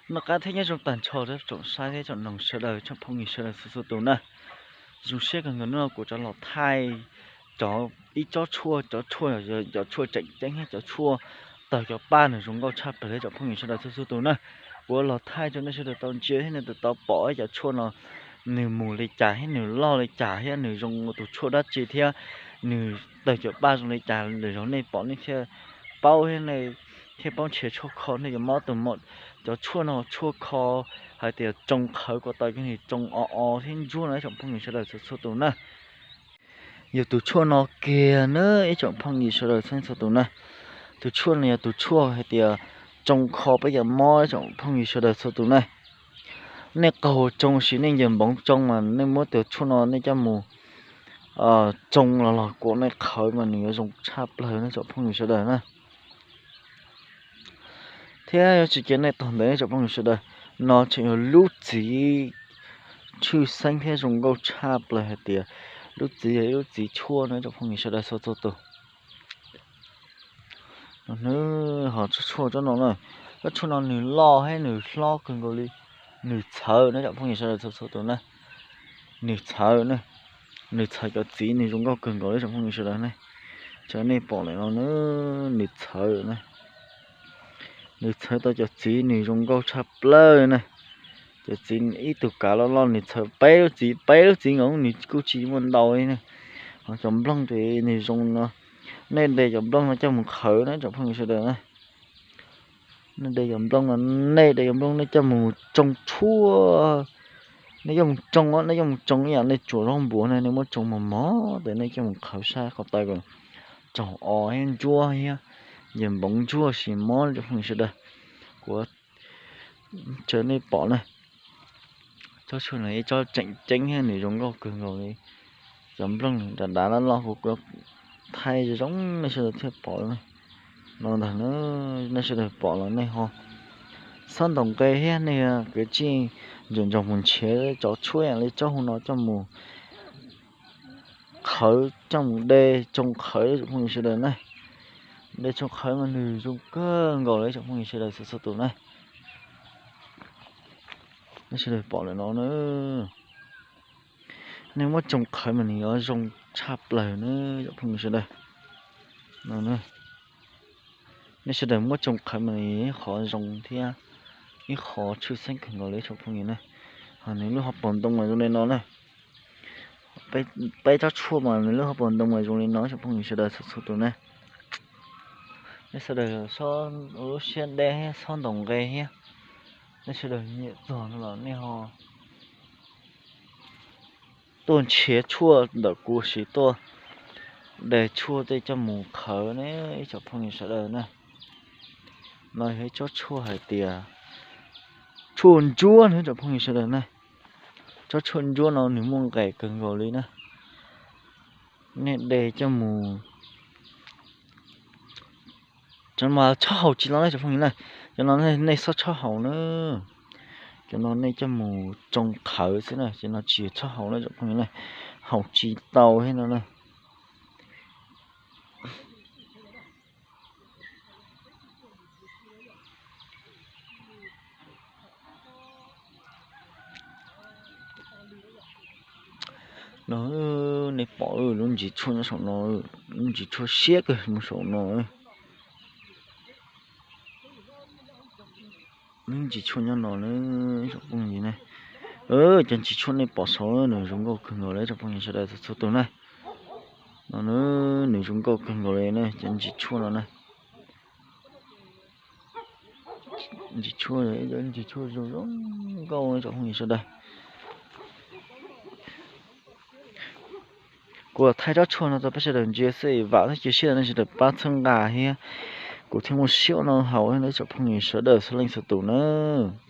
Noj qab thiab nyob zoo tag nrho tsoom saib thiab tsoom mloog sawv daws, tsoom phooj ywg sawv daws txhua txhua tus na. Zoo siab kawg nkaus hnub no kuv rov los thaij cov ib tsob tshuaj, cov tshuaj yog cov tshuaj tseem ceeb thiab cov tshuaj tawg cov paj nws zoo nkauj tshaj plaws li tsoom phooj ywg sawv daws txhua txhua tus na. Kuv los thaij rau nej sawv daws tau ntsia thiab nej tau pom cov tshuaj no nws mus li cas thiab nws loj li cas thiab nws zoo tus tshuaj dab tsi thiab nws tawg cov paj zoo li cas, lwm zaus nej pom nej thiaj paub thiab nej thiaj paub nrhiav tshuaj kho nej cov mob tus mom. Cov tshuaj no tshuaj kho hais tias tsoo qhawv ko taw ces nws tsoo o o thiab ntsuab no ib tsoom phooj ywg sawv daws txhua txhua tus na. Yog tus tshuaj no kiag na ib tsoom phooj ywg sawv daws txhua txhua tus na. Tus tshuaj no yog tus tshuaj hais tias tsoo kho peb cov mob ib tsoom phooj ywg sawv daws txhua tus na. Nej qaug tsoo sis nej ncaws npoov tsoo mas nej muab tus tshuaj no nej coj mus tsoo los los kom nej qhawv mas nws yuav zoo tshaj plaws na tsoom phooj ywg sawv daws na. Thiab yuav tsis cia nej tog ntawd tsoom phooj ywg sawv daws, no tseem yog lub txiv tshwj xeeb thiab zoo nkauj tshaj plaws hais tias lub txiv yog ib lub txiv tshuaj no tsoom phooj ywg sawv daws txhua txhua tus. Hnub ho tsob tshuaj tsob no na, tsob tshuaj no nws loj thiab nws hlob kawg nkaus li, nws txhawv na tsoom phooj ywg sawv daws txhua txhua tus na. Nws txhawv na, nws txhawv cov txiv nws zoo nkauj kawg nkaus li tsoom phooj ywg sawv daws na. Cov nej pom lawm no na, nws txhawv na. Nws txhawv tau cov txiv nws zoo nkauj tshaj plaws na. Cov txiv ib tug kav loj loj nws txhawv peb lub txiv, peb lub txiv nkaus nws kuj tsis muaj ntau li na. Ho cov nplooj ces nws zoo no, nej de cov nplooj no coj mus qhawv na tsoom phooj ywg sawv daws na. Nej de cov nplooj no, nej de cov nplooj nej coj mus tsoo tshuaj. Nej coj mus tsoo, nej coj mus tsoo ib yam nej tsuam zaub npuas na, nej muab tsoo mos mos tes nej coj mus qhawv sab ko taw kom tsaug o thiab ntsuab thiab ncaws npoov ntsuab sis mob tsoom phooj ywg sawv daws. Kuv tsaws nej pom na, tsob tshuaj no ib tsob tseem ceeb thiab nws zoo nkauj kawg nkaus li. Cov nplooj dav dav loj loj kuv thaij zoo nej sawv daws thiaj pom na. No ntag, nej sawv daws pom los nej ho xob ntaus nqe thiab nej kwv tij ntsuam ntsoog mus nrhiav cov tshuaj yam li tsob hau no coj mus qhawv, coj mus de tsoo qhawv tsoom phooj ywg sawv daws na. De tsoo qhawv mas nws zoo kawg nkaus li tsoom phooj ywg sawv daws txhua txhua tus na. Nej sawv daws pom lawm no na, nej muab tsoo qhawv mas nws yuav zoo tshaj plaws na tsoom phooj ywg sawv daws. Nej sawv daws muab tsoo qhawv mas nws ib qho zoo thiab ib qho tshwj xeeb kawg nkaus li tsoom phooj ywg na. Ho nws lub hauv paus ntoo mas zoo li no na. Peb tsob tshuaj mas nws lub hauv paus ntoo mas zoo li no tsoom phooj ywg sawv daws txhua txhua tus na. Nej sawv daws lub siab deb thiab xob ntaus nqe thiab, nej sawv daws nyiam txog no los nej ho tuaj nrhiav tshuaj ntawm kuv sis tuaj de tshuaj tej coj mus qhawv ne ib tsoom phooj ywg sawv daws na. No yog ib tsob tshuaj hais tias tshuaj ntsuab na tsoom phooj ywg sawv daws na. Tsob tshuaj ntsuab no nws muaj nqis kawg nkaus li na. Nej de coj mus, cov no mas txhob haus tsis tau na tsoom phooj ywg na. Cov no nej txhob txhob haus na. Cov no nej coj mus tsoo qhawv xwb na, cov no tsis txhob haus na tsoom phooj ywg na. Haus tsis tau thiab no na. No, nej pom lub ntsis tshuaj nyob saum no, lub ntsis tshuaj siab kawg mus saum no. Lub ntsis tshuaj nyob no na, tsoom phooj ywg na. Cov ntsis tshuaj nej pom saud nws zoo nkauj kawg nkaus li tsoom phooj ywg sawv daws txhua txhua tus na. No, nws zoo nkauj kawg nkaus li na, cov ntsis tshuaj no na. Ntsis tshuaj, ntsis tshuaj zoo zoo nkauj tsoom phooj ywg sawv daws. Kuv thaij tsob tshuaj no rau peb sawv daws ntsia xwb, vam thiab cia siab nej sawv daws pab txhawb nqa thiab kuv thiaj muaj siab ua noj haus thiab tsoom phooj ywg sawv daws txhua leej txhua tus nawb.